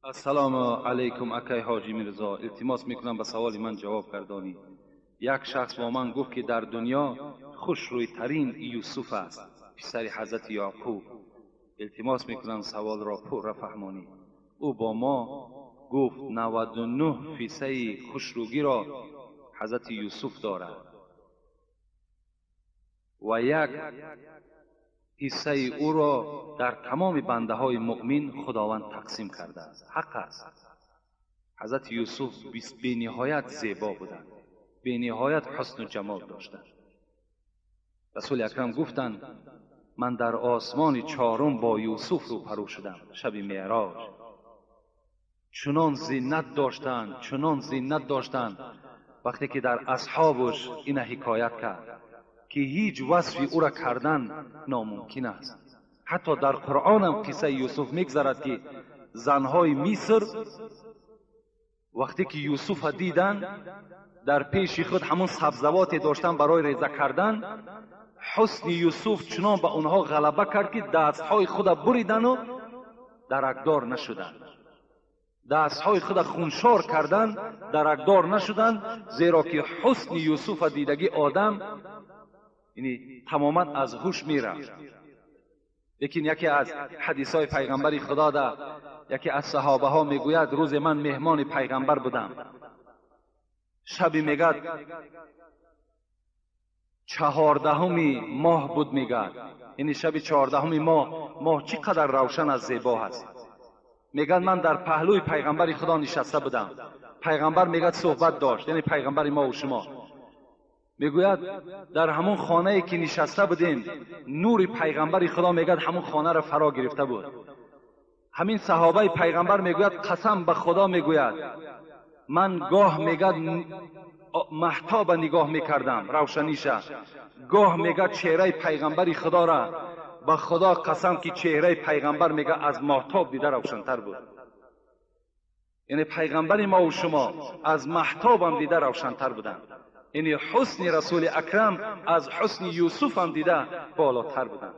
Ассалому алайкум, акай Ҳоҷӣ Мирзо. Илтимос мекунам, ба саволи ман ҷавоб гардонӣ. Як шахс бо ман гуфт, ки дар дунё хушрӯйтарин Юсуф аст, писари ҳазрати Яъқуб. Илтимос мекунам, саволро пурра фаҳмонӣ. Ӯ бо мо гуфт, 99 фисаи хушрӯгиро ҳазрати Юсуф дорад ва як ҳиссаи ӯро дар тамоми бандаҳои муъмин Худованд тақсим кардааст. Ҳақ аст, ҳазрати Юсуф бениҳоят зебо буданд, бениҳоят ҳусну ҷамол доштанд. Расули акрам гуфтанд: ман дар осмони чорум бо Юсуф рӯпарӯ шудам шаби Меъроҷ. Чунон зинат доштанд, чунон зинат доштанд, вақте ки дар асҳобаш ина ҳикоят кард, ки ҳеҷ васфи ӯра кардан номумкин аст. Ҳатто дар Қуръонам қиссаи Юсуф мегзарад, ки занҳои Миср вақте ки Юсуфа диданд, дар пеши худ ҳамон сабзавоте доштанд барои реза кардан, ҳусни Юсуф чунон ба онҳо ғалаба кард, ки дастҳои худа буридану даракдор нашуданд, дастҳои худа хуншор карданд, даракдор нашуданд, зеро ки ҳусни Юсуфа дидагӣ одам яъне тамоман аз ҳуш мерафт. Лекин яке аз ҳадисҳои пайғамбари Худо да яке аз саҳобаҳо мегӯяд: рӯзе ман меҳмони пайғамбар будам. Шаби, мегӯяд, 14-уми моҳ буд, мегӯяд, яъне шаби 14-уми моҳ. Моҳ чӣ қадар равшан аст, зебо ҳаст. Мегӯяд, ман дар паҳлӯи пайғамбари Худо нишаста будам. Пайғамбар, мегӯяд, суҳбат дошт, яъне пайғамбари мо шумо. Мегӯяд, дар ҳамон хонае ки нишаста будем, нури пайғамбари Худо, мегӯяд, ҳамон хонаро фаро гирифта буд. Ҳамин саҳобаи пайғамбар мегӯяд: қасам ба Худо, мегӯяд, ман гоҳ, мегӯяд, маҳтоба нигоҳ мекардам, равшаниша, гоҳ, мегӯяд, чеҳраи пайғамбари Худора. Ба Худо қасам, ки чеҳраи пайғамбар, мегӯяд, аз моҳтоб дида равшантар буд. Яъне пайғамбари мову шумо аз маҳтобам дида равшантар буданд. Яъне ҳусни расули акрам аз ҳусни Юсуфам дида болотар буданд.